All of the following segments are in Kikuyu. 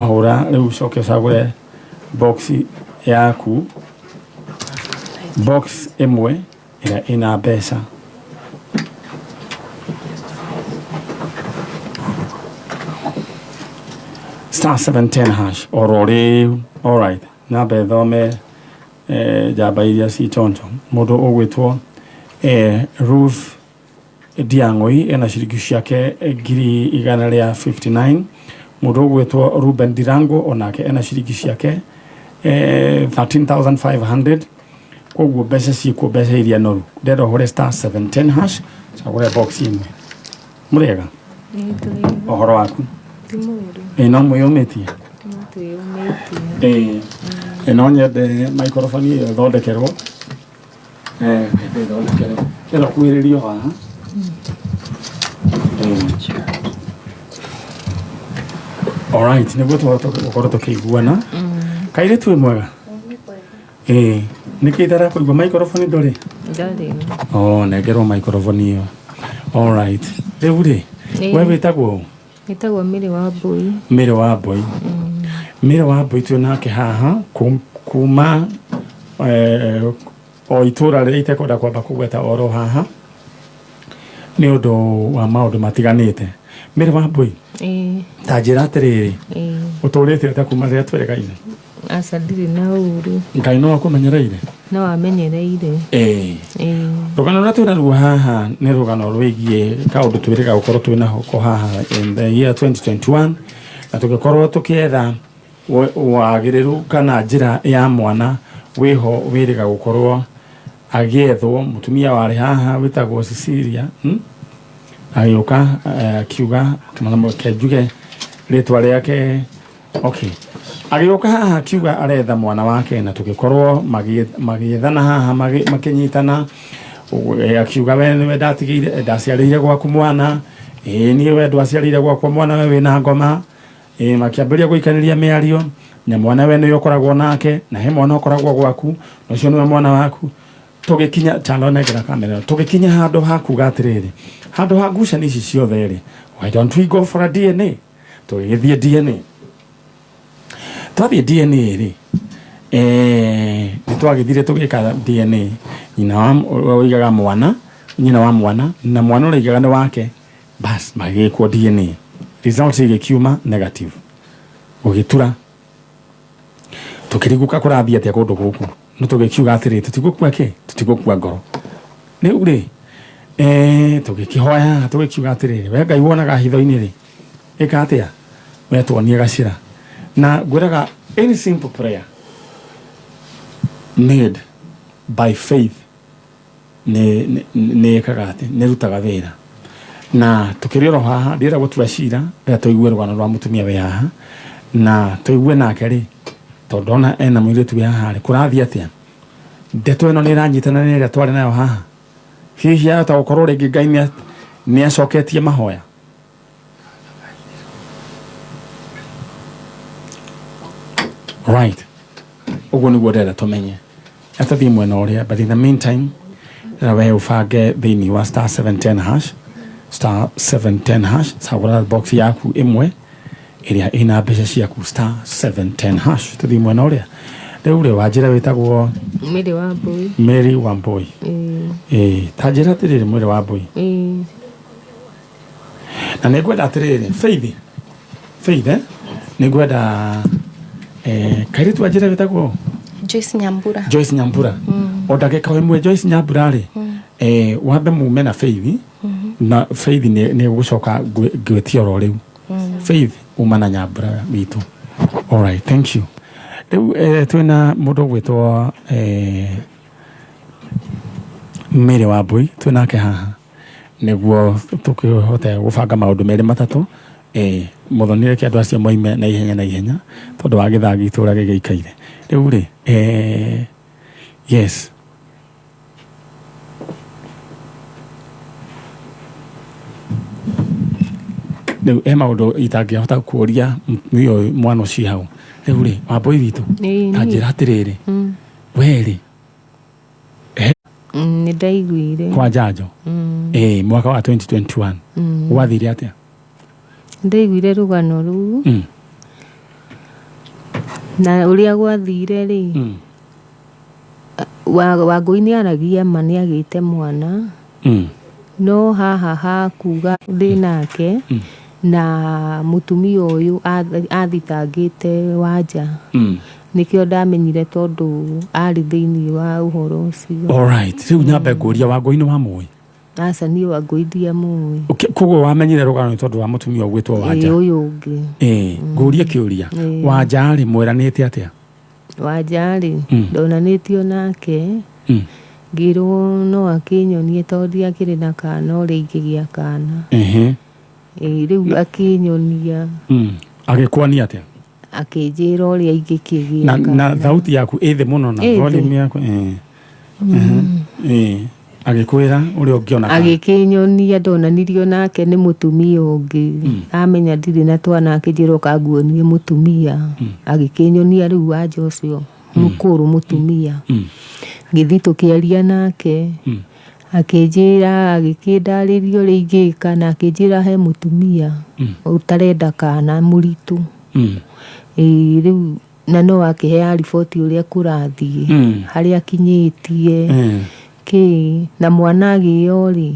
Wahũra rĩu ũcoke ũcagũre box yaku, box ĩmwe ĩrĩa ĩna mbeca. Star 710 hash oro rĩu. Alright, namba ĩthome njamba iria ci chonjo. Mũndũ ũgwĩtwo Ruth Ndiang'oi ena ciringi ciake 100,159. Mũndũ ũgwĩtwo Ruben Ndirango onake ena ciringi ciake 13,500. Koguo mbeca ciĩkuo, mbeca iria noru. Ndĩrenda ũhũre star 710 hash, cagũre box ĩmwe. Mũrĩega? Ũhoro waku? Ĩ no mwĩyũmĩtie? Ĩ ĩ no nyende microphone ĩyo ĩthondekerwo. Ĩthondekerwo. Ĩno kuhĩrĩrio haha. Alright, nĩguo tũhote gũkorwo tũkĩiguana. Kairĩtu wĩ mwega? Ĩĩ, nĩkĩ itarakũigua microphone ndũrĩ? Ndarĩ. Oh, nengerwo microphone ĩyo. Alright. Rĩu rĩ, Ĩĩ. we wĩtagwo ũ? Wĩtagwo Mary wa Mbui. Mary wa Mbui. Mary wa Mbui twĩ nake haha kuma o itũra rĩrĩa itekwenda kwamba kũgweta oro haha nĩ ũndũ wa maũndũ matiganĩte. Mary wa Mbui, Ĩĩ. ta njĩra atĩrĩrĩ, Ĩĩ. ũtũrĩte atĩa kuma rĩrĩa tweregaine? Aca ndirĩ na ũru. Ngai no akũmenyereire? No amenyereire. Ĩĩ. Ĩĩ. Rũgano rũrĩa twĩnaruo haha nĩ rũgano rwĩgiĩ kaũndũ twĩrĩga gũkorwo twĩ nako haha in the year 2021 na tũgĩkorwo tũkĩetha wagĩrĩru kana njĩra ya mwana wĩho wĩrĩga gũkorwo agĩethwo. Mũtumia warĩ haha wĩtagwo Cecilia, Agĩũka akiuga, reke njuge rĩtwa rĩake. Okay. Agĩũka haha akiuga aretha mwana wake na tũgĩkorwo magĩethana haha makĩnyitana. Akiuga we nĩwe ndatigĩire, ndaciarĩire gwaku mwana. Ĩĩ niĩ we ndwaciarĩire gwakwa mwana, we wĩna ngoma. Ĩĩ makĩambĩrĩria gũikanĩria mĩario na mwana we nĩwe ũkoragwo nake na he mwana ũkoragwo gwaku na ũcio nĩwe mwana waku. Tũgĩkinya chalo nengera kamera ĩno. Tũgĩkinya handũ ha kuga atĩrĩrĩ, handũ ha ngucanio ici ciothe rĩ, why don't we go for a DNA? Tũgĩgĩthiĩ DNA. Twathiĩ DNA rĩ, nĩ twagĩthire tũgĩka DNA. Nyina wa ũrĩa ũigaga mwana, nyina wa mwana na mwana ũrĩa ũigaga nĩ wake, bas magĩgĩkwo DNA. Results igĩkiuma negative. Gũgĩtura. Tũkĩrigũka kũrathiĩ atĩa kũndũ gũkũ. No tũgĩkiuga atĩrĩ, tũtigũkua kĩ? Tũtigũkua ngoro. Rĩu rĩ, tũgĩkĩhoya tũgĩkiuga atĩrĩrĩ, we Ngai wonaga hitho-inĩ rĩ, ĩka atĩa? We tuonie gacĩra. Na ngwĩraga any simple prayer made by faith nĩ nĩ ĩkaga atĩ nĩ ĩrutaga wĩra. Na tũkĩrĩ oro haha ndĩrenda gũtua cira, ndĩrenda tũigue rũgano rwa mũtumia wĩ haha na tũigue nake rĩ, tondũ ndona ena mũirĩtu wĩ haha rĩ, kũrathiĩ atĩa? Ndeto ĩno nĩ ĩranyitana na ĩrĩa twarĩ nayo haha? Hihi yahota gũkorwo rĩngĩ Ngai nĩ acoketie mahoya? Right, ũguo nĩguo ndĩrenda tũmenye. Atathiĩ mwena ũrĩa, but in the meantime ndĩrenda we ũbange thĩinĩ wa star 710 hash, star 710 hash, cagũra box yaku ĩmwe ĩrĩa ĩna mbeca ciaku, star 710 hash. Tũthiĩ mwena ũrĩa. Rĩu rĩ, wanjĩra wĩtagwo? Mary Wambui. Mary Wambui. Ĩĩ. Ĩĩ, ta njĩra atĩrĩrĩ Mary Wambui. Ĩĩ. Na nĩ ngwenda atĩrĩrĩ, Faith, Faith, eh? Nĩ ngwenda kairĩtu anjĩre wĩtagwo? Joyce Nyambura. Joyce Nyambura. O ndagĩka o ĩmwe Joyce Nyambura rĩ, wambe mume na Faith, na Faith nĩ gũcoka ngwĩtie oro rĩu. Faith uma na Nyambura witũ. All right, thank you. Rĩu twĩna mũndũ ũgwĩtwo Mary Wambui, twĩ nake haha nĩguo tũkĩhote gũbanga maũndũ merĩ matatũ. Mũthoni reke andũ acio moime na ihenya na ihenya tondũ wa gĩthaa gitũ ũrĩa gĩgĩikaire. Rĩu rĩ, yes. Rĩu he maũndũ itangĩhota kũria mũtumia ũyũ mwana ũcio hau. Rĩu rĩ, Wambui witũ, ta njĩra atĩrĩrĩ, we rĩ, Nĩ ndaiguire. Kwa njanjo? Ĩĩ, mwaka wa 2021. Gwathire atĩa? Ndaiguire rũgano rũu. Na ũrĩa gwathire rĩ, Wangũi nĩ aragia ma nĩ agĩte mwana, no haha ha kuga ndĩ nake na mũtumia ũyũ athitangĩte Wanja, nĩkĩo ndamenyire tondũ arĩ thĩinĩ wa ũhoro ũcio. Alright, rĩu nyambe ngũria, Wangũi nĩ wamũĩ? Aca, niĩ Wangũi ndiamũĩ. Koguo wamenyire rũgano nĩ tondũ wa mũtumia ũgwĩtwo Wanja? Ĩĩ, ũyũ ũngĩ. Ĩĩ, ngũrie kĩũria, Wanja rĩ, mweranĩte atĩa? Wanja rĩ, ndonanĩtio nake, ngĩrwo no akĩnyonie tondũ ndiakĩrĩ na kana ũrĩa ingĩgĩa kana. Ĩĩ, rĩu akĩnyonia. Agĩkwania atĩa? Akĩnjĩra ũrĩa ingĩkĩgĩa Na, kana. na thauti yaku ĩ thĩ mũno na Ĩ thĩ. volume yaku ĩ. Ĩ. Agĩkwĩra ũrĩa ũngĩona kana. Agĩkĩnyonia, ndonanirio nake nĩ mũtumia ũngĩ, amenya ndirĩ na twana, akĩnjĩra ũka nguonie mũtumia. Agĩkĩnyonia rĩu Wanja ũcio mũkũrũ mũtumia. Ngĩthiĩ tũkĩaria nake, akĩnjĩra, agĩkĩndarĩria ũrĩa ingĩka, na akĩnjĩra he mũtumia ũtarenda kana mũritũ. Ĩĩ, rĩu na no akĩheaga riboti ũrĩa kũrathiĩ, harĩa akinyĩtie, kĩ na mwana agĩo rĩ,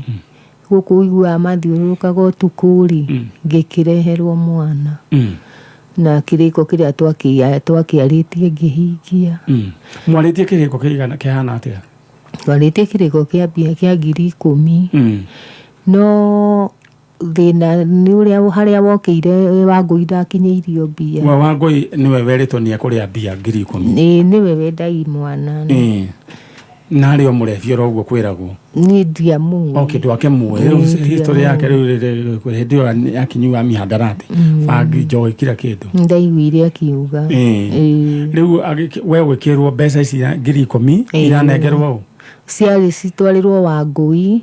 gũkũ ũiguaga mathiũrũrũkaga ũtukũ rĩ, ngĩkĩreherwo mwana, na kĩrĩko kĩrĩa twakĩarĩtie ngĩhingia. Mwarĩtie kĩrĩko kĩigana, kĩhana atĩa? Twarĩtie kĩrĩko kĩa mbia kĩa 10,000. No thĩna nĩ ũrĩa harĩa wokĩire, Wangũi ndakinyĩirio mbia. We Wangũi nĩwe werĩtwo nĩ ekũrĩa mbia 10,000? Ĩĩ, nĩwe wendai mwana. Ĩ. Na arĩ o mũrebi oro ũguo kwĩragwo? Niĩ ndiamũĩ. Okay, ndwakĩmũĩ rĩu. History yake rĩu hĩndĩ ĩyo akinyua mihadarati, bangi, njohi, kila kĩndũ. Ndaiguire akiuga. Ĩ. Ĩĩ. Rĩu we gwĩkĩrwo mbeca ici 10,000 iranengerwo ũ? Ciarĩ citwarĩrwo Wangũi.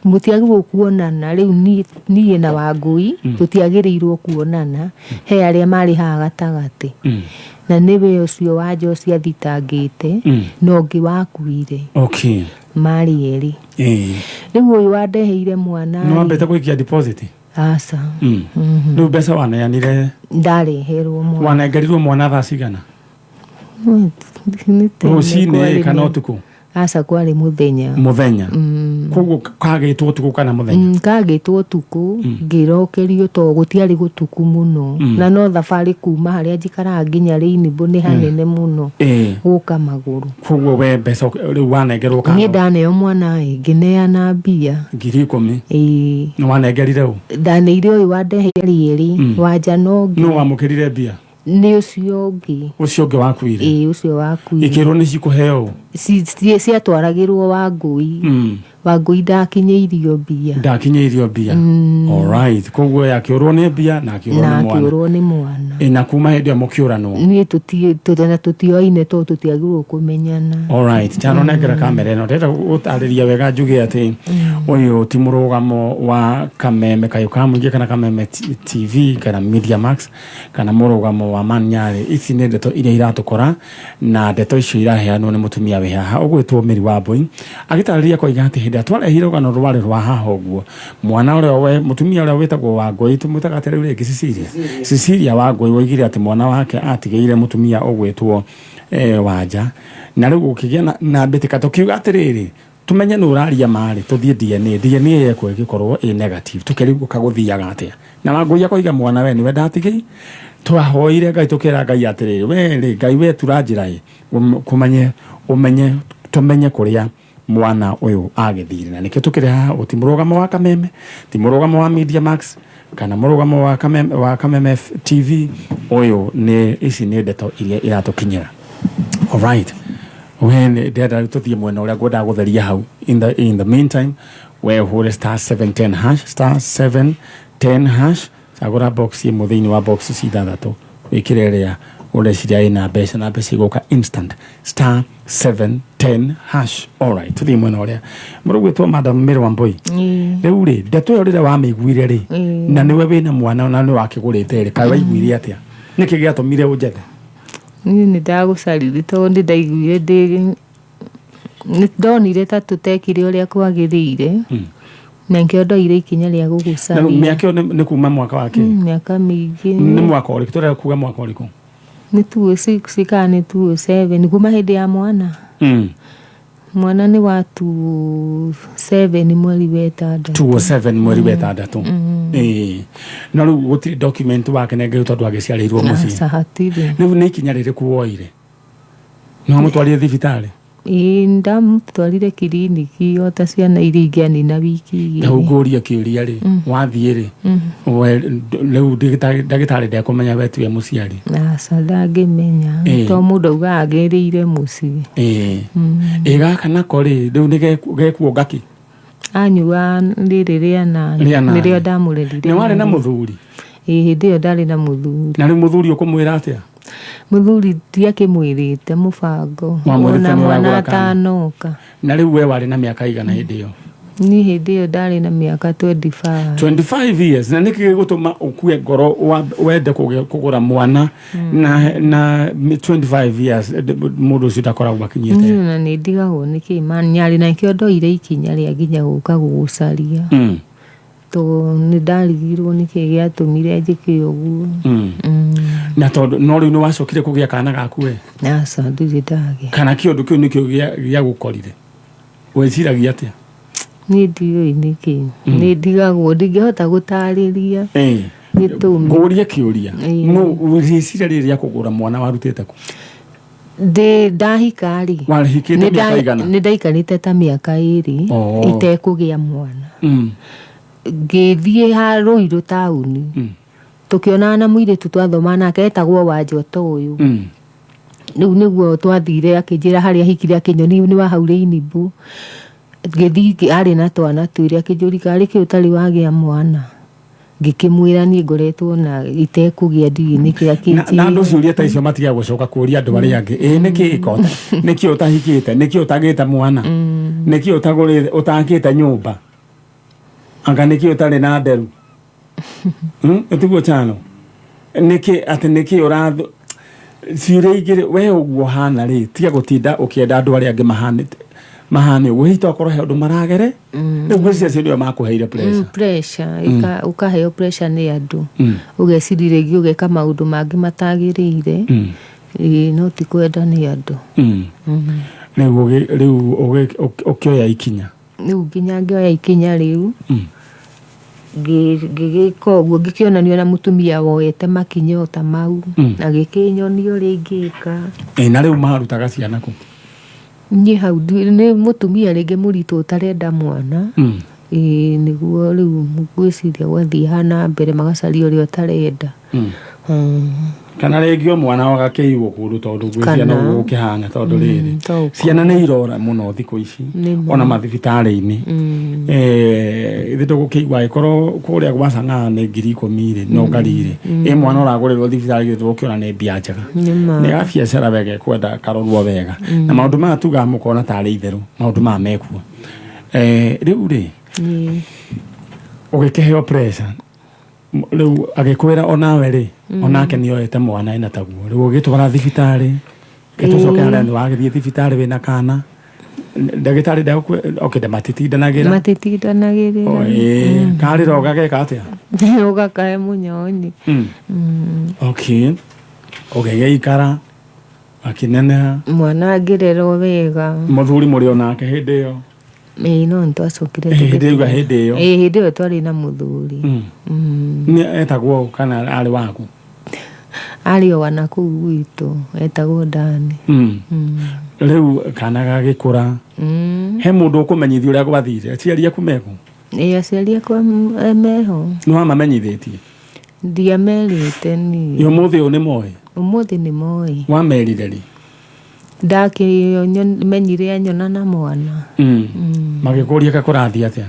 Mũtiagĩrĩirwo kuonana rĩu, niĩ na Wangũi tũtiagĩrĩirwo kuonana, he arĩa marĩ haha gatagatĩ, na nĩwe ũcio Wanja ũcio athitangĩte, na ũngĩ wakuire. Marĩ erĩ. Rĩu ũyũ wandeheire mwana Nĩ rĩ, wambĩte gũikia deposit? Aca. Rĩu mbeca waneanire? Ndareherwo mwana. Wanengerirwo mwana thaa cigana? Nĩ tene. Rũcinĩ kwarĩ kana ũtukũ? Aca, kwarĩ mũthenya. Mũthenya. Koguo kagĩtwo ũtukũ kana mũthenya? Kagĩtwo ũtukũ, ngĩrokerio to gũtiarĩ gũtuku mũno, na no thabarĩ kuma harĩa njikaraga nginya Rĩinibũ nĩ hanene mũno, gũka magũrũ. Koguo we mbeca rĩu wanengerwo Niĩ kana? ndaneo mwana ĩ, ngĩneana mbia. 10,000? Ĩĩ. Nĩ wanengerire ũ? Ndaneire ũyũ wandeheire rĩerĩ, Wanja no ũngĩ. Nũ wamũkĩrire mbia? Nĩ ũcio ũngĩ. Ũcio ũngĩ wakuire? Ĩĩ, ũcio wakuire. Ikĩrwo nĩ cikũheo ũ? Ciatwaragĩrwo Wangũi. Wangũi ndakinyĩirio mbia. Ndakinyĩirio mbia. Alright, koguo yakĩũrwo nĩ mbia na akĩũrwo Na nĩ mwana. akĩũrwo nĩ mwana. Ĩ, na kuma hĩndĩ ĩyo mũkĩũranwo? Niĩ na tũtioaine tondũ tũtiagĩrĩirwo kũmenyana. Alright, chano nengera kamera ĩno, ndĩrenda gũtarĩria wega njuge atĩ ũyũ ti mũrũgamo wa Kameme Kayũ ka Mũingĩ kana Kameme TV kana Media Max kana mũrũgamo wa Man Nyarĩ. Ici nĩ ndeto iria iratũkora, na ndeto icio iraheanwo nĩ mũtumia wĩ haha ũgwĩtwo Mary Wambui, agĩtarĩria koiga atĩ hĩndĩ ĩrĩa twarehire rũgano rwarĩ rwa haha ũguo, mwana ũrĩa we mũtumia ũrĩa wĩtagwo Wangũi, tũmwĩtaga atĩa rĩu rĩngĩ? Cecilia, Cecilia Wangũi, woigire atĩ mwana wake atigĩire mũtumia ũgwĩtwo Wanja, na rĩu gũkĩgĩa na mbĩtĩka, tũkiuga atĩrĩrĩ, tumenye nĩ ũraria marĩ, tũthiĩ DNA. DNA yekwo ĩgĩkorwo ĩ negative, tũkĩrigwo kagũthiaga atĩa, na Wangũi akoiga mwana we nĩwe ndatigĩi. Twahoire Ngai, tũkĩra Ngai atĩrĩrĩ, we rĩ Ngai, we tura njĩra ĩ kũmenye ũmenye tũmenye kũrĩa mwana ũyũ agĩthire, na nĩkĩo tũkĩrĩ haha. Ũti mũrũgamo wa Kameme, ti mũrũgamo wa Media Max kana mũrũgamo wa Kameme TV. Ũyũ nĩ ici nĩ ndeto iria iratũkinyĩra. Alright, we nĩ ndĩrenda rĩu tũthiĩ mwena ũrĩa ngwendaga gũtheria hau. In the meantime, we ũhũre *710 hash, *710 hash, cagũra box ĩmwe thĩinĩ wa box ici ithathatũ, wĩkĩre ĩrĩa ũreciria ĩna mbeca, na mbeca igũka instant. *710 hash. Alright, tũthiĩ mwena ũrĩa mũrũgwĩtwo Madam Mary Wambui. Rĩu rĩ, ndeto ĩyo rĩrĩa wamĩiguire rĩ, na nĩwe wĩna mwana na nĩwe wakĩgũrĩte rĩ, kaĩ waiguire atĩa? Nĩkĩ gĩatũmire ũnjethe? Niĩ nĩ ndagũcarire tondũ nĩ ndaiguire ndĩ nĩ ndonire ta tũtekire ũrĩa kwagĩrĩire, na nĩkĩo ndoire ikinya rĩa Na rĩu gũgũcaria. Mĩaka ĩyo nĩ kuma mwaka wa kĩ? Mĩaka mĩingĩ. Nĩ mwaka ũrĩkũ tũrenda kuga, mwaka ũrĩkũ? Nĩ 206 kana nĩ 207 kuma hĩndĩ ya mwana. Mwana nĩ wa 27 mweri wa ĩtandatũ. 207 mweri wa ĩtandatũ. Ĩĩ, no rĩu gũtirĩ document wakenengerwo tondũ agĩciarĩirwo mũciĩ? Aca, hatirĩ. Rĩu nĩ ikinya rĩrĩkũ woire? Nĩ wamũtwarire thibitarĩ? Ĩĩ, ndamũtwarire kiriniki o ta ciana iria ingĩ anina wiki Rĩu 2. ngũrie kĩũria rĩ, wathiĩ rĩ, rĩu ndagĩtarĩ ndekũmenya we tiwe mũciari? Aca, ndangĩmenya. To mũndũ augaga agĩrĩire mũciĩ. Ĩĩ, ĩ gaka nako rĩ, rĩu nĩ gekuonga kĩ? Anyua rĩrĩ rĩa nane. Rĩa nane. Nĩrĩo ndamũrerire. Nĩ warĩ na mũthuri? Ĩĩ, hĩndĩ ĩyo ndarĩ na mũthuri. Na rĩu mũthuri ũkũmwĩra atĩa? Mũthuri ndiakĩmwĩrĩte mũbango. Wamwĩrĩte Ona nĩ mwana ũragũra kana? atanoka. Na rĩu we warĩ na mĩaka igana hĩndĩ ĩyo? Niĩ hĩndĩ ĩyo ndarĩ na mĩaka 25. 25 years. Na nĩkĩ gĩgũtũma ũkue ngoro wende kũgũra mwana na 25 years, mũndũ ũcio ndakoragwo akinyĩte? Niĩ ona nĩ ndigagwo nĩkĩ manyarĩ na nĩkĩo ndoire ikinya rĩa nginya gũka gũgũcaria. To nĩ ndarigirwo nĩkĩ gĩatũmire njĩke ũguo. Na tondũ no rĩu nĩ wacokire kũgĩa kana gaku we? Aca, ndirĩ ndagĩa. Kana kĩũndũ kĩu nĩkĩo gĩagũkorire, weciragia atĩa? Niĩ ndiũĩ nĩkĩ, nĩ ndigagwo, ndingĩhota gũtarĩria gĩtũmi. Ngũrie kĩũria. Ĩĩ. No rĩciria rĩrĩ rĩa kũgũra mwana warutĩte kũ? Ndĩ ndahika rĩ, Warĩhikĩte mĩaka igana? Nĩ ndaikarĩte ta mĩaka 2 itekũgĩa mwana. Ngĩthiĩ ha Rũirũ taũni, tũkĩonana na mũirĩtu twathoma nake etagwo Wanjota ũyũ. Rĩu nĩguo twathire, akĩnjĩra harĩa ahikire, akĩnyonia nĩ wa hau Rĩinimbu. Ngĩthiĩ arĩ na twana 2, akĩnjũria karĩ kĩ ũtarĩ wagĩa mwana. Ngĩkĩmwĩra niĩ ngoretwo na itekũgĩa, ndiũĩ nĩkĩ. Na andũ Akĩnjĩra ciũria ta icio matigaga gũcoka kũria andũ arĩa angĩ, ĩ nĩkĩ kota, nĩkĩ ũtahikĩte, nĩkĩ ũtagĩte mwana, nĩkĩ ũtagũrĩte, ũtakĩte nyũmba, anga nĩkĩ ũtarĩ na nderu? Ĩtiguo chano nĩkĩ atĩ nĩkĩ ũrath ciũria ingĩ we ũguo hana rĩ, tiga gũtinda ũkĩenda andũ arĩa angĩ mahanĩte mahane ũguo, hihi tokorwo he ũndũ maragere. Rĩu ngwĩciria acio nĩo makũheire pressure. Pressure, ũkaheo pressure nĩ andũ, ũgeciria rĩngĩ ũgeka maũndũ mangĩ matagĩrĩire. Ĩĩ, no ti kwenda, nĩ andũ. Rĩu rĩu ũkĩoya ikinya? Rĩu nginya ngĩoya ikinya rĩu, ngĩgĩka ũguo, ngĩkĩonanio na mũtumia woete makinya o ta mau, agĩkĩnyonia ũrĩa ingĩka. Ĩ, na rĩu marutaga ciana kũ? Niĩ hau nĩ mũtumia rĩngĩ mũritũ ũtarenda mwana. Ĩĩ, nĩguo rĩu ngwĩciria gwathiĩ na mbere magacaria ũrĩa ũtarenda. Kana rĩngĩ o mwana agakĩigwo kũndũ, tondũ ngwĩciria noguo gũkĩhana, tondũ rĩrĩ, to ũkorwo. Ciana nĩ irora mũno thikũ ici. Nĩ ma. Ona mathibitarĩ-inĩ. Ithe ndũgũkĩigua angĩkorwo kũrĩa gwa Sang'aa nĩ 10,000 rĩ, no ngari rĩ, ĩ mwana ũragũrĩrwo thibitarĩ githĩ ndũgũkĩona nĩ mbia njega? Nĩ ma. Nĩ gabiacara wega ekwenda karorwo wega, na maũndũ maya tugaga mũkona tarĩ itherũ, maũndũ maya mekuo. Rĩu rĩ, ũgĩkĩheo pressure, rĩu agĩkwĩra onawe rĩ, onake nĩ oete mwana ena taguo, rĩu ũgĩtwara thibitarĩ, gĩtũcoke harĩa nĩ wagĩthiĩ thibitarĩ wĩna kana, ndagĩtarĩ ndagũkwĩ, okay, matitindanagĩra. Matitindanagĩrĩra. Ĩĩ, karĩra ũgageka atĩa? Ũgakahe mũnyonyi. Okay, ũgĩgĩikara akĩneneha. Mwana angĩrerwo wega. Mũthuri mũrĩ onake hĩndĩ ĩyo? Ĩĩ, no nĩtwacokire. Ĩĩ, ndĩrauga hĩndĩ ĩyo. Ĩĩ, hĩndĩ ĩyo twarĩ na mũthuri. Nĩ etagwo ũ, kana arĩ waku? Arĩ o wana kũu gwitũ, etagwo Dani. Rĩu kana gagĩkũra, he mũndũ ũkũmenyithia ũrĩa gwathire? Aciari aku meku? Ĩĩ, aciari akwa meho. Nĩ wamamenyithĩtie? Ndiamerĩte niĩ. Ĩ, ũmũthĩ ũyũ nĩ moĩ? Ũmũthĩ nĩ moĩ. Wamerire rĩ? Ndakĩmenyire anyona na mwana. Magĩkũria kakũrathiĩ atĩa?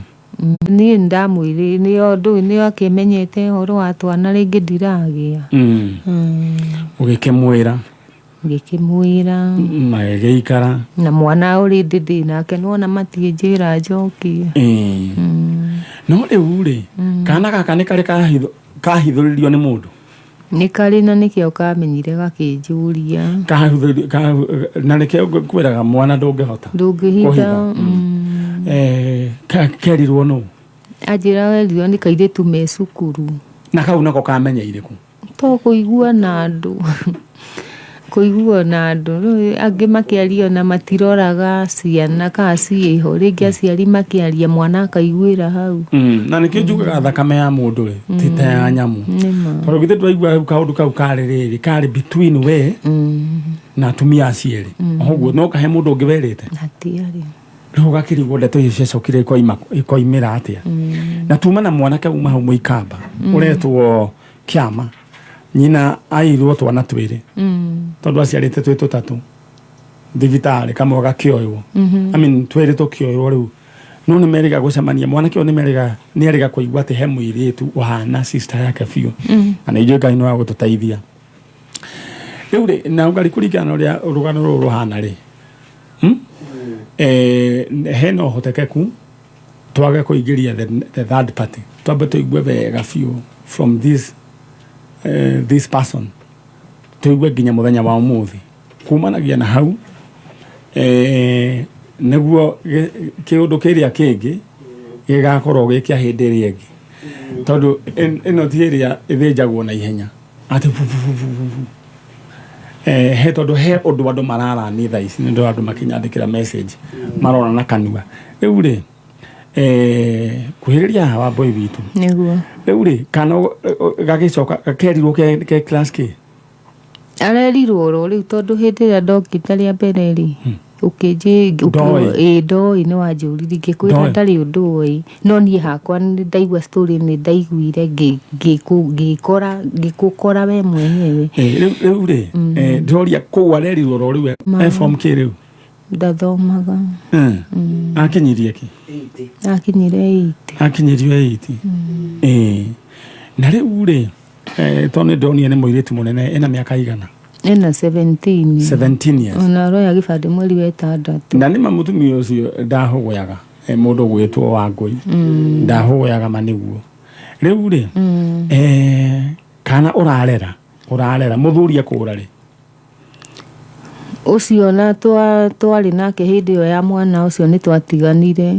Niĩ ndamwĩrĩ nĩo ndũĩ nĩo akĩmenyete ũhoro wa twana rĩngĩ ndiragĩa. Ũgĩkĩmwĩra? Ngĩkĩmwĩra. Magĩgĩikara. Na mwana already ndĩ nake, nĩwona matiĩnjĩra njokie. Ĩĩ. No rĩu rĩ, kana gaka nĩ karĩ kahithũrĩrio nĩ mũndũ? Nĩ karĩ, na nĩkĩo kamenyire gakĩnjũria. Na nĩkĩo ngwĩraga mwana ndũngĩhota ndũngĩhitha. Kũhitha. Kerirwo nũ? Anjĩra werirwo nĩ kairĩtu me cukuru. Na kau nako kamenyeire kũ? To kũigua na andũ. Kũiguo na andũ rĩu angĩ makĩaria na matiroraga ciana kana ciĩho, rĩngĩ aciari makĩaria mwana akaiguĩra hau. Na nĩkĩo njugaga thakame ya mũndũ rĩ ti ta ya nyamũ. Nĩma. Tondũ githĩ ndwaigua hau kaũndũ kau karĩ rĩrĩ karĩ between we na atumia acio erĩ, ũguo no kahe mũndũ ũngĩ werĩte. Hatiarĩ. Rĩu ũgakĩrigwo ndeto icio ciacokire ikoimĩra atĩa. Na tuma na mwanake uma hau mũikamba ũretwo kĩama, nyina airwo twana twĩrĩ tondũ aciarĩte twĩ tũtatũ thibitarĩ, kamwe gakĩoywo, I mean, twĩrĩ tũkĩoywo. Rĩu no nĩ merĩga gũcemania, mwanake ũyũ nĩ merĩga nĩ erĩga kũigua atĩ he mũirĩtu ũhana sister yake biũ. Na nĩ njũĩ Ngai nĩ wa gũtũteithia. Rĩu rĩ, na ũngari kũringana na ũrĩa rũgano rũrũ rũhana rĩ, Hena ũhotekeku twage kũingĩria the third party, twambe tũigue wega biũ from this person, tũigue nginya mũthenya wa ũmũthĩ kumanagia na hau, nĩguo kĩũndũ kĩrĩa kĩngĩ gĩgakorwo gĩ kĩa hĩndĩ ĩrĩa ĩngĩ, tondũ ĩno ti ĩrĩa ĩthĩnjagwo na ihenya atĩ bu, bu, bu, bu, bu, bu. He tondũ he ũndũ andũ mararani thaa ici, nĩ ũndũ andũ makĩnyandĩkĩra message marona na kanua. Rĩu rĩ, kuhĩrĩria haha wa boy witũ. Nĩguo. Rĩu rĩ, kana gagĩcoka gakerirwo ke class k? Arerirwo oro rĩu, tondũ hĩndĩ ĩrĩa ndokĩte rĩa mbere rĩ, ũkĩnjĩ Ndoĩ. Ĩ, ndoĩ, nĩ wanjũririe, ngĩkwĩra Ndoĩ. ndarĩ ũndũ ũĩ, no niĩ hakwa nĩ ndaigua story, nĩ ndaiguire ngĩkora ngĩkũkora we mwenyewe. Rĩu rĩ, ndĩroria kũu arerirwo oro rĩu e form k rĩu? Ndathomaga. Akinyirie kĩ? Akinyire 8. Akinyirio 8. Na rĩu rĩ, tondũ nĩ ndonire nĩ mũirĩtu mũnene, ena mĩaka igana? Ena 17. 17 years. Ona aroya gĩbandĩ mweri wa ĩtandatũ. Na nĩma mũtumia ũcio ndahũgũyaga, mũndũ gwĩtwo Wangũi ndahũgũyaga, ma nĩguo. Rĩu rĩ, kana ũrarera mũthuri ekũra rĩ? Ũcio na twarĩ nake hĩndĩ ĩyo ya mwana ũcio nĩ twatiganire.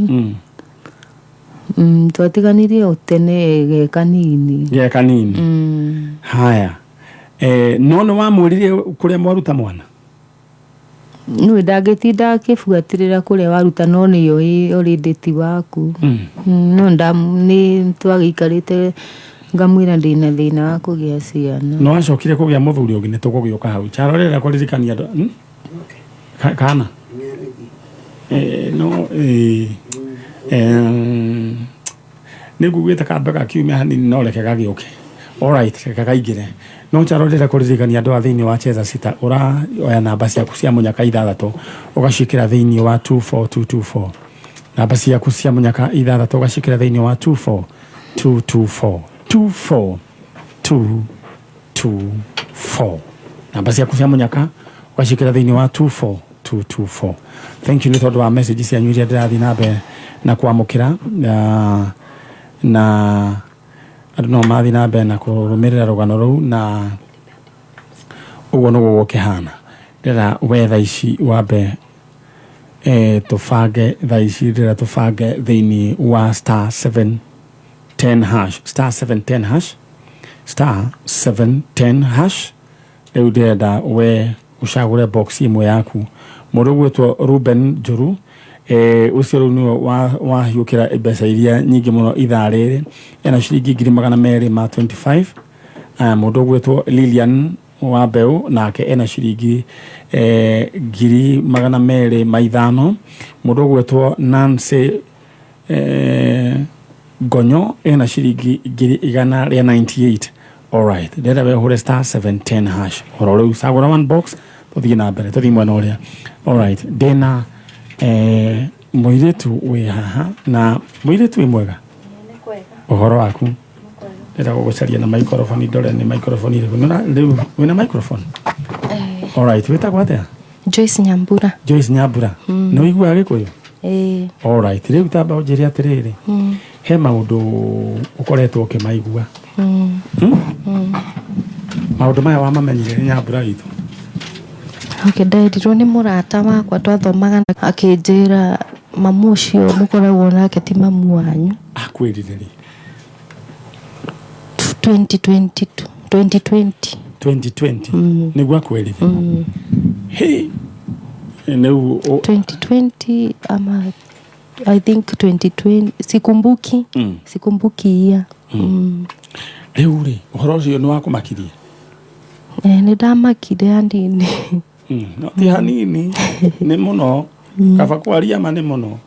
Twatiganire o tene ge kanini. Ge kanini. Haya, no nĩ wamwĩrire kũrĩa mwaruta mwana? Nĩwe ndangĩtinda akĩbuatĩrĩra kũrĩa waruta, no nĩyo already ti waku. No nĩ twagĩikarĩte ngamwĩra ndĩna thĩna wa kũgĩa ciana. No acokire kũgĩa mũthuri ũngĩ, nĩ tũgũgĩũka hau. Charo rĩrĩa kũririkania andũ, Kana no nĩ ngugĩte kambe gakiumia hanini, no reke gagĩũke. Alright, reke gaingĩre. No Charo ndĩrenda kũririkania andũ a thĩinĩ wa Cheza Sita, ũraoya namba ciaku cia mũnyaka ithathatũ ũgaciĩkĩra thĩinĩ wa 24224. Namba ciaku cia mũnyaka ithathatũ ũgaciĩkĩra thĩinĩ wa 24224, 24224. Namba ciaku cia mũnyaka ũgaciĩkĩra thĩinĩ wa 24224. Thank you nĩ tondũ wa message cianyu iria ndĩrathiĩ na mbere na kwamũkĩra, na andũ no mathiĩ na mbere na kũrũmĩrĩra rũgano rũu, na ũguo nĩguo gũkĩhana. Ndĩrenda we thaa ici wambe tũbange thaa ici, ndĩrenda tũbange thĩinĩ wa star 710 hash, star 710 hash, star 710 hash. Rĩu ndĩrenda we ũcagũre box ĩmwe yaku. Mũndũ ũgwĩtwo Ruben Njuru, ũcio rĩu nĩwe wahiũkĩra mbeca iria nyingĩ mũno ithaa rĩrĩ, ena ciringi 225,000. Aya, mũndũ ũgwĩtwo Lilian wa Mbeũ nake ena ciringi 205,000. Mũndũ ũgwĩtwo Nancy Gonyo ena ciringi 198,000. Alright, ndĩrenda we ũhũre star 710 hash oro rĩu, cagũra one box, tũthiĩ na mbere, tũthiĩ mwena ũrĩa. Alright, ndĩna mũirĩtu wĩ haha. Na mũirĩtu, wĩ mwega? Ũhoro waku? Ndĩrenda gũgũcaria na microphone, ndore nĩ microphone ĩrĩkũ. Rĩu wĩna microphone. Alright, wĩtagwo atĩa? Joyce Nyambura. Joyce Nyambura. Nĩ ũiguaga Gĩkũyũ? Ĩĩ. Alright, rĩu tamba ũnjĩre atĩrĩrĩ, he maũndũ ũkoretwo ũkĩmaigua. Maũndũ maya wamamenyire nĩ Nyambura witũ? Okay, nderirwo nĩ mũrata wakwa twathomaga akĩnjĩra mamu ũcio mũkoragwo nake ti mamu wanyu. Akwĩrire rĩ? 2022, 2020. 2020 nĩguo akwĩrire? Hĩ, rĩu 2020 ama I think 2020, sikumbuki. Sikumbuki year. Rĩu rĩ, ũhoro ũcio nĩ wakũmakirie? Eh, nĩ ndamakire hanini. No ti hanini, nĩ mũno. Kaba kwaria ma nĩ mũno,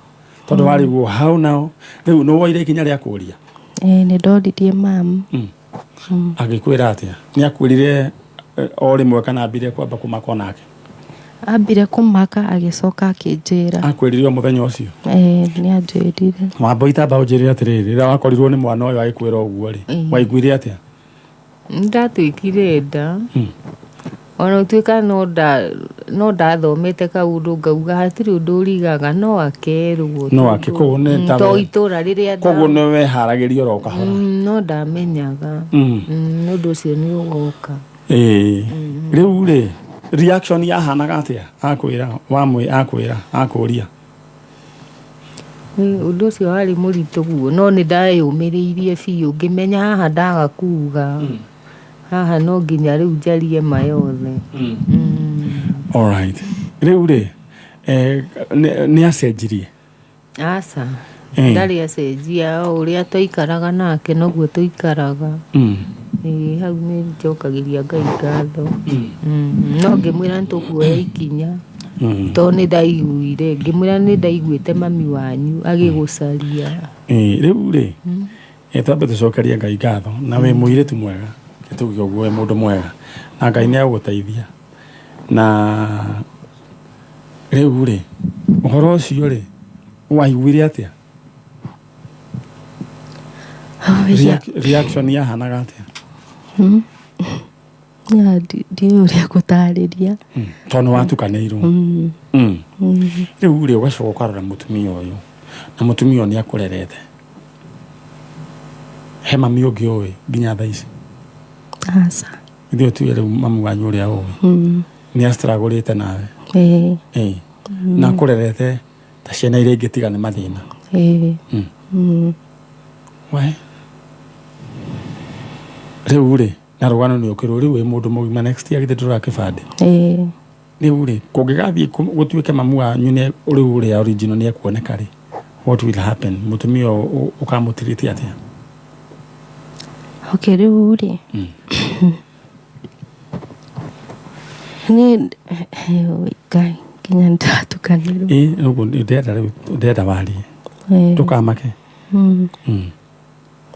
tondũ warĩguo hau nao rĩu nĩ woire ikinya rĩa kũria. Eh, nĩ ndoririe mam. Agĩkwĩra atĩa? Nĩ akwĩrire o rĩmwe kana ambire kwamba kũmaka onake? Ambire kũmaka, agĩcoka akĩnjĩra. Akwĩrire o mũthenya ũcio? Eh, nĩ anjĩrire. Wambo itamba ũnjĩrire atĩrĩrĩ, rĩrĩa wakorirwo nĩ mwana ũyũ agĩkwĩra ũguo rĩ, waiguire atĩa? Ndatuĩkire nda, ona ũtuĩka no ndathomete kaũndũ ngauga hatirĩ ũndũ ũrigaga, no akerwo. No koguo nĩ ta to itũra rĩrĩa koguo nĩ weharagĩria oro kahora. No ndamenyaga ũndũ ũcio nĩ ũgoka. Ĩĩ, rĩu rĩ, reaction yahanaga atĩa akwĩra wamwe akwĩra akũria? Ũndũ ũcio warĩ mũritũ guo, no nĩ ndeyũmĩrĩirie biũ, ngĩmenya haha ndaga kuga haha no nginya rĩu njarie ma yothe. Alright, rĩu rĩ, nĩ acenjirie? Aca. Ndarĩ acenjia, o ũrĩa twaikaraga nake noguo tũikaraga. Ĩĩ, hau nĩ njokagĩria Ngai ngatho. No ngĩmwĩra nĩ tũkuoya ikinya, tondũ nĩ ndaiguire, ngĩmwĩra nĩ ndaiguĩte mami wanyu agĩgũcaria. Ĩĩ, rĩu rĩ, twambe tũcokerie Ngai ngatho, na wĩ mũirĩtu mwega, nĩtuge ũguo, wĩ mũndũ mwega na Ngai nĩ agũgũteithia. Na rĩu rĩ, ũhoro ũcio rĩ, waiguire atĩa? Reaction yahanaga atĩa? Ya, ndiũĩ ũrĩa gũtarĩria. Tondũ nĩ watukanĩirwo. Rĩu rĩ, ũgacoka ũkarora mũtumia ũyũ, na mũtumia ũyũ nĩ akũrerete. He mami ũngĩ ũĩ nginya thaa ici? Aca. Ithuĩ tuge rĩu mamu wanyu ũrĩa ũĩ nĩ astragũrĩte nawe. Ĩĩ. Ĩĩ. Na akũrerete ta ciana iria ingĩ tiga nĩ mathĩna. Ĩĩ. We rĩu rĩ, na rũgano nĩ ũkĩrwo rĩu wĩ mũndũ mũgima, next year githĩ ndũra kĩbandĩ? Ĩĩ. Rĩu rĩ, kũngĩgathiĩ gũtuĩke mamu wanyu nĩ rĩu ũrĩa original nĩ ekuoneka rĩ, what will happen? Mũtumia ũyũ ũkamũtirĩte atĩa? Okay, rĩu rĩ, nĩ Ngai, nginya nĩndatukanĩrwo. Ĩ, ũguo ndĩrenda rĩu, ndĩrenda warie. Ndũkamake.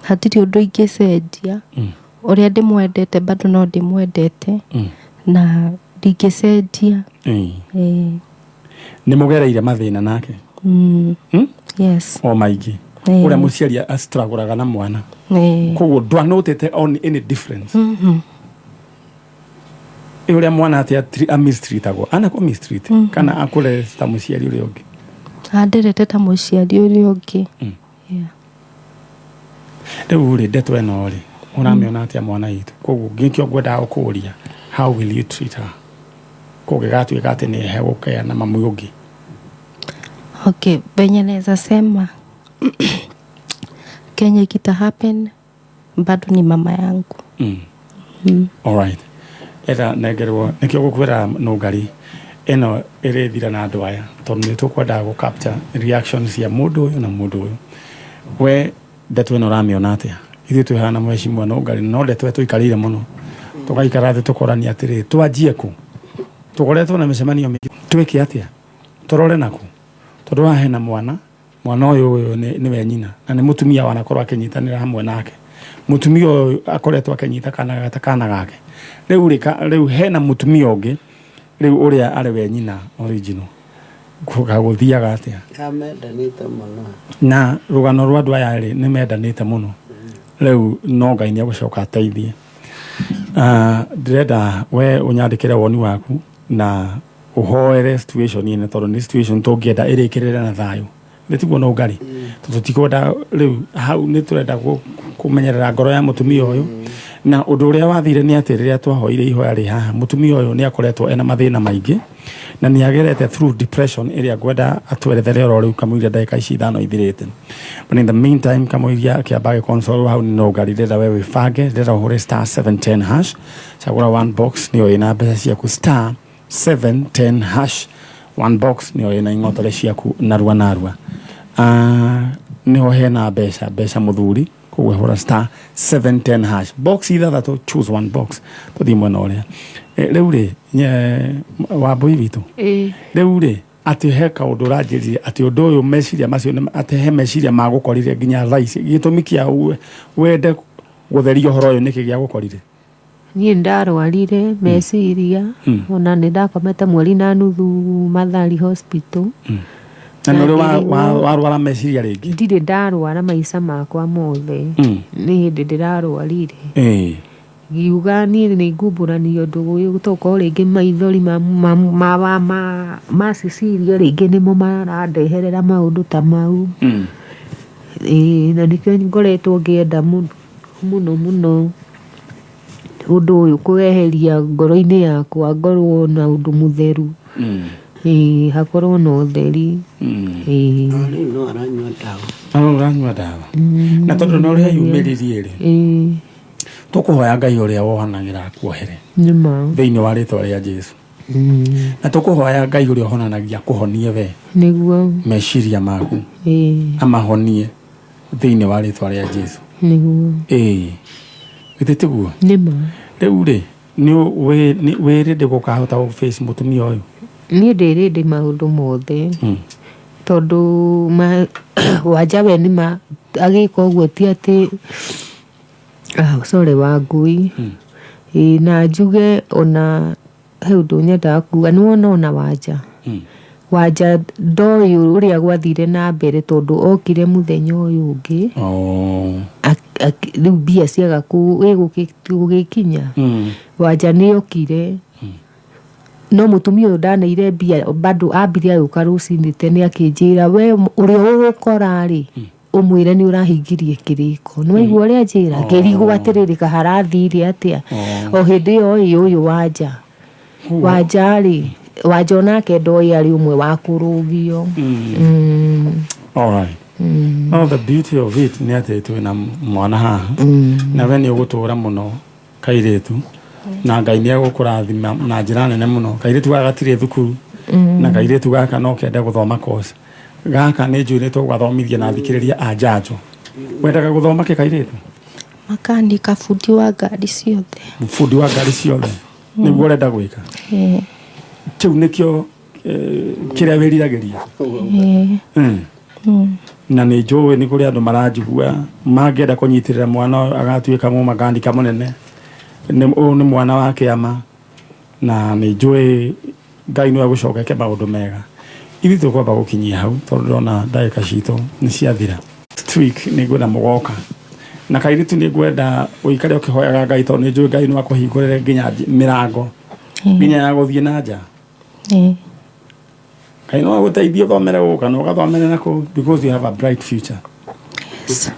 Hatirĩ ũndũ ingĩcenjia. Ũrĩa ndĩmwendete bado no ndĩmwendete, na ndingĩcenjia. Ĩĩ. Nĩ mũgereire mathĩna nake? Yes. O maingĩ. Ũrĩa mũciari astragũraga na mwana. Koguo ndwanotĩte on any difference? Ĩ, ũrĩa mwana atĩ amistreatagwo, anakũ mistreat kana akũrerete ta mũciari ũrĩa ũngĩ? Anderete ta mũciari ũrĩa ũngĩ. Yeah. Rĩu rĩ, ndeto ĩno rĩ, ũramĩona atĩa, mwana witũ? Koguo ngĩkĩo ngwendaga gũkũria, how will you treat her kũngĩgatuĩka atĩ nĩ hegũkĩa na mamu ũngĩ? Okay, venye naweza sema, kenye kita happen bado ni mama yangu. Alright, ĩra nengerwo nĩkĩo gũkwĩra nũngari ĩno ĩrĩthira na andũ aya, tondũ nĩ tũkwendaga gũ capture reaction cia mũndũ ũyũ na mũndũ ũyũ. We ndeto ĩno ũramĩona atĩa? Ithuĩ twĩ haha na mheshimiwa nũngari, no ndeto ĩyo tũikarĩire mũno, tũgaikara thĩ tũkorania atĩrĩ, twanjie kũ? Tũkoretwo na mĩcemanio mĩingĩ, twĩke atĩa, tũrore nakũ? Tondũ haha hena mwana, mwana ũyũ nĩwe nyina, na nĩ mũtumia wanakorwo akĩnyitanĩra hamwe nake. Mũtumia ũyũ akoretwo akĩnyita kana gata kana gake. Rĩu rĩ, rĩu hena mũtumia ũngĩ rĩu ũrĩa arĩ we nyina original, gũthiaga atĩa? Amendanĩte mũno. Na rũgano rwa andũ aya rĩ, nĩ mendanĩte mũno. Rĩu no Ngai nĩ egũcoka ateithie. Ndĩrenda we ũnyandĩkĩre woni waku na ũhoere situation ĩno, tondũ nĩ situation tũngĩenda ĩrĩkĩrĩre na thayũ, nĩ tiguo no ngari? Tondũ tũtikwenda rĩu hau, nĩ tũrenda kũmenyerera ngoro ya mũtumia ũyũ. Na ũndũ ũrĩa wathire nĩ atĩ rĩrĩa twahoire ihoya rĩ haha, mũtumia ũyũ nĩ akoretwo ena mathĩna maingĩ na nĩ agerete through depression ĩrĩa ngwenda atwerethere oro rĩu kamũiria ndagĩka ici 5 ithirĩte. But in the meantime, kamũiria akĩamba agĩconsole hau nĩ nũngari, ndĩrenda we wĩbange, ndĩrenda ũhũre star 710 hash, cagũra one box nĩyo ĩna mbeca ciaku, star 710 hash, one box nĩyo ĩna ing'otore ciaku narua narua. Niho hena mbeca mbeca mũthuri, koguo hũra star 710 hash, box ithathatũ, choose one box. Tũthiĩ mwena ũrĩa. Rĩu rĩ, Wambũi witũ, rĩu rĩ, atĩ he kaũndũ ũranjĩrire atĩ ũndũ ũyũ, meciria macio atĩ he meciria magũkorire nginya thaa ici. Gĩtũmi kĩa wende gũtheria ũhoro ũyũ nĩkĩ gĩa gũkorire? Niĩ ndarwarire meciria. Ona nĩ ndakomete mweri na nuthu Mathari Hospital. Na nĩ ũrĩ Na warwara meciria rĩngĩ? Ndirĩ ndarwara maica makwa mothe. Nĩ hĩndĩ ndĩrarwarire, ngiuga niĩ nĩ ngumbũrania ũndũ ũyũ, tokorwo rĩngĩ maithori ma Cecilia rĩngĩ nĩmo marandeherera maũndũ ta mau. Ĩĩ, na nĩkĩo ngoretwo ngĩenda mũno mũno mũno ũndũ ũyũ kũweheria ngoro-inĩ yakwa, ngorwo na ũndũ mũtheru. Ĩĩ, hakorwo na ũtheri. Ĩĩ. No rĩu no aranyua ndawa. Na no ũranyua ndawa, na tondũ no ũrĩa yumĩririe rĩ, tũkũhoya Ngai ũrĩa wohanagĩra akuohere Nĩma. thĩinĩ wa rĩtwa rĩa Jesu. Na tũkũhoya Ngai ũrĩa ũhonanagia kũhonie we meciria maku, amahonie thĩinĩ wa rĩtwa rĩa Jesu. Ĩĩ, githĩ tiguo? Nĩma. Rĩu rĩ, nĩ wĩ ready gũkahota gũ face mũtumia ũyũ? Niĩ ndĩ ready maũndũ mothe, tondũ Wanja we nĩma agĩka ũguo ti atĩ, sorry, Wangui. Ĩĩ, na njuge ona he ũndũ nyendaga kuga, nĩ wona ona Wanja, Wanja ndoĩ ũrĩa gwathire na mbere, tondũ okire mũthenya ũyũ ũngĩ. Rĩu mbia ciaga gũgĩkinya. Wanja nĩ okire, no mũtumia ũyũ ndaneire mbia bado, ambire agĩũka rũcinĩ tene akĩnjĩra, we ũrĩa ũgũkora rĩ, ũmwĩre nĩ ũrahingirie kĩrĩko. Nĩ waigua ũrĩa njĩra, ngĩrigwo atĩrĩrĩ, kaharathire atĩa? O hĩndĩ ĩyo ĩ ũyũ Wanja, Wanja rĩ, Wanja onake ndoĩ arĩ ũmwe wa kũrũgio. Alright. No the beauty of it nĩ atĩ twĩna mwana haha, na we nĩ ũgũtũra mũno kairĩtu, na Ngai nĩ egũkũrathima na njĩra nene mũno. Kairĩtu gaka gatirĩ thukuru, na kairĩtu gaka no kende gũthoma course. Gaka nĩ njũĩ nĩ tũgũgathomithia na thikĩrĩria a njanjo. Wendaga gũthoma kĩ, kairĩtu? Makanika, bundi wa ngari ciothe. Bundi wa ngari ciothe nĩguo ũrenda gwĩka? Ĩĩ. Kĩu nĩkĩo kĩrĩa wĩriragĩria? Ĩĩ. Na nĩ njũĩ nĩ kũrĩ andũ maranjigua mangĩenda kũnyitĩrĩra mwana ũyũ agatuĩka mũmakanika mũnene. Ũyũ nĩ mwana wa kĩama, na nĩ njũĩ Ngai nĩwe gũcokeke maũndũ mega. Ithuĩ tũkwamba gũkinyia hau tondũ ndĩrona ndagĩka citũ nĩ ciathira. Next week nĩ ngwenda mũgoka na kairĩtu, nĩ ngwenda ũikare ũkĩhoyaga Ngai, tondũ nĩ njũĩ Ngai no akũhingũrĩre nginya mĩrango nginya ya gũthiĩ na nja. Ĩĩ. Ngai no agũteithie ũthomere gũka na ũgathomere na kũu, because you have a bright future.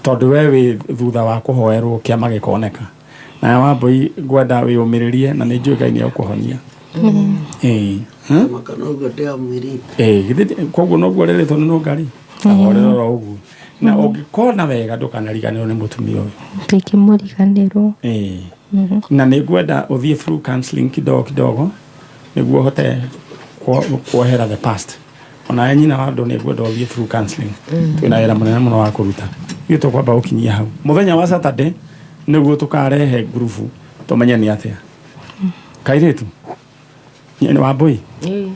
Tondũ we wĩ thutha wa kũhoerwo kĩama gĩkoneka. Nawe Wambũi, ngwenda wĩyũmĩrĩrie, na nĩ njũĩ Ngai nĩ egũkũhonia. Ĩĩ. Hmm? Maka noguo ndĩramwĩrĩte. Ĩĩ, koguo noguo rĩrĩtwo nĩ nũngari ahorera oro ũguo, na ũngĩkona wega ndũkanariganĩrwo nĩ mũtumia ũyũ. Ndingĩmũriganĩrwo. Ĩĩ. Na nĩ ngwenda ũthiĩ through counseling kidogo kidogo nĩguo ũhote kuohera the past. Onawe nyina wa andũ, nĩ ngwenda ũthiĩ through counseling. Twĩna wĩra mũnene mũno wa kũruta. Ithuĩ tũkwamba gũkinyia hau. Mũthenya wa Saturday nĩguo tũkarehe ngurubu tũmenye nĩ atĩa. Kairĩtu Wambũi,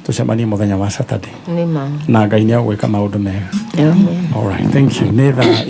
tũcemanie mũthenya wa Saturday. Nĩma. Na Ngai nĩ egwĩka maũndũ mega. Amen. All right, thank you. Nĩ thaa 4.